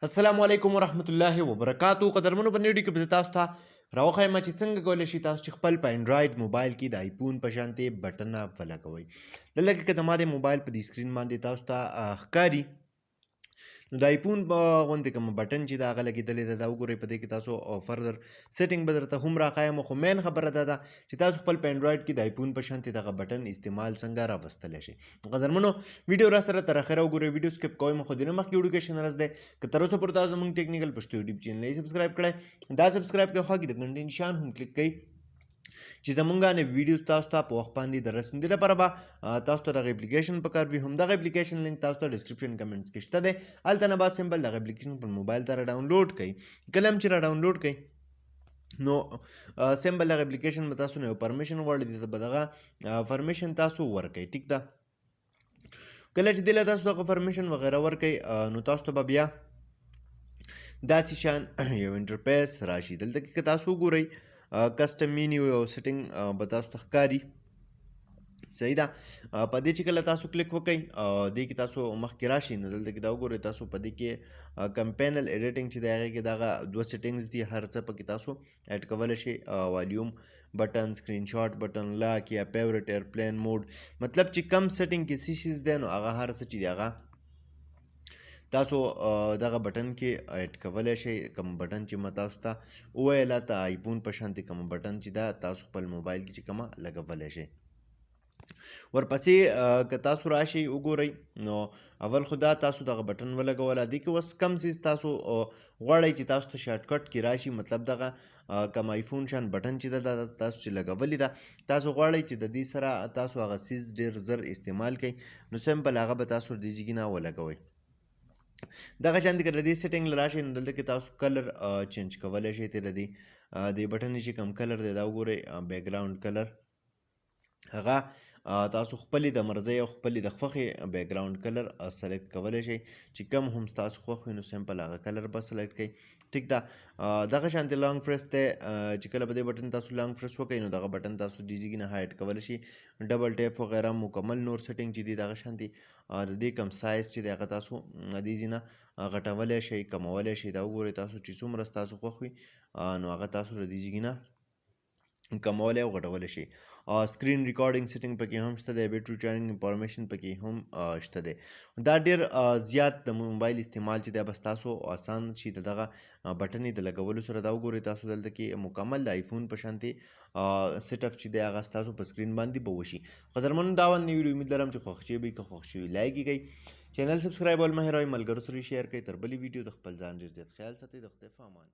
السلام علیکم ورحمت الله وبرکاتو. قدرمنو، په ویډیو کې به تاسو ته راوښایم چې څنګه کولی شئ تاسو چې خپل په انډراید موبایل کې د آیفون په شانتې بټنه ولګوئ. دلته کې که زما د موبایل په دې سکرین باندې تاسو ته ښکاري، نو د آیفون په غوندې کوم بټن چې دا هغه لګېدلی ده، دا وګورئ. په دې کې تاسو او further setting به درته هم راښایم، خو main خبره دا ده چې تاسو خپل په انډراید کې د آیفون په شانتې دغه بټن استعمال څنګه راوستلی شئ. قدرمنو، ویډیو را سره تر اخره وګورئ، ویډیو skip کوئ مه. خو دې نه مخکې ویډیو کې عرض دی، که تر اوسه پورې تاسو زموږ ټیکنیکل پښتو یوټیوب چینل یې subscribe کړئ، دا subscribe کړئ، خوا کې د ګنټې نشان هم کلیک کړئ چې زمونږ نه ویډیو تاسو ته په وخت باندې د رسېدو لپاره به تاسو ته دغه اپلیکیشن پکار وي. هم دغه اپلیکیشن لینک تاسو ته description comments کې شته دی. هلته نه بعد simple دغه اپلیکیشن پر موبایل ته را ډاونلوډ کړئ. کله هم چې را ډاونلوډ کړئ، نو simple دغه اپلیکیشن به تاسو نه یو permission غواړي. دې ته به دغه permission تاسو ورکړئ، ټیک ده؟ کله چې دله تاسو دغه permission وغیره ورکړئ، نو تاسو ته به بیا داسې شان یو interface راشي. دلته کې که تاسو وګورئ، custom menu یو setting به تاسو ته ښکاري، صحیح ده؟ په دې چې کله تاسو کلیک وکړئ، دې کې تاسو مخکې راشئ، نو دلته کې دا وګورئ تاسو، په دې کې کم panel editing چې دی، هغې کې دغه دوه settings دي. هر څه پکې تاسو add کولی شئ: volume button، screenshot button، lock یا favorite، airplane mode. مطلب چې کم setting کې څه شیز دی، نو هغه هر څه چې دی، هغه تاسو دغه بټن کې add کولی شئ. کوم بټن چې ما تاسو ته وویله، ته آیفون په شانتې کوم بټن چې دا تاسو خپل موبایل کې چې کومه لګولی شئ. ورپسې که تاسو راشئ وګورئ، نو اول خو دا تاسو دغه بټن ولګوله. دې کې اوس کم څیز تاسو غواړئ چې تاسو ته shortcut کې راشي، مطلب دغه کم آیفون شان بټن چې ده، دا تاسو چې لګولې ده، تاسو غواړئ چې د دې سره تاسو هغه څیز ډېر زر استعمال کړئ، نو simple هغه به تاسو دې ځای نه ولګوئ. دغه شان دې که د دې setting له راشئ، نو دلته کې تاسو color change کولی شئ. ته د دې بټن چې کوم color دی، دا وګورئ، background color هغه تاسو خپلې د مرضۍ او خپلې د خوښې background color select کولی شئ. چې کوم هم ستاسو خوښ وي، نو simple هغه color به select کړئ، ټیک ده؟ دغه شان دی long press دی، چې کله په دې بټن تاسو long press وکړئ، نو دغه بټن تاسو دې ځای نه hide کولی شئ. double tap وغیره مکمل نور setting چې دی، دغه شان دی. د دې کم سایز چې دی، هغه تاسو دې ځای نه غټولی شئ، کمولی شئ. دا وګورئ تاسو، چې څومره ستاسو خوښ وي، نو هغه تاسو له دې ځای نه کمولی او غټولی شئ. screen recording setting پکې هم شته دی، battery charging information پکې هم شته دی. دا ډېر زیات د موبایل استعمال چې دی، به ستاسو اسان شي د دغه بټنې د لګولو سره. دا وګورئ تاسو، دلته کې مکمل د آیفون په شانتې set up چې دی، هغه ستاسو په سکرین باندې به وشي. قدرمنو، دا وه ویډیو. امید لرم چې خوښ شوي به. که خوښ شوي، like یې کړئ، channel subscribe ول مه هېروئ، ملګرو سره share کړئ. تر بلې ویډیو د خپل ځان ډېر زیات خیال ساتئ. د خدای په امان.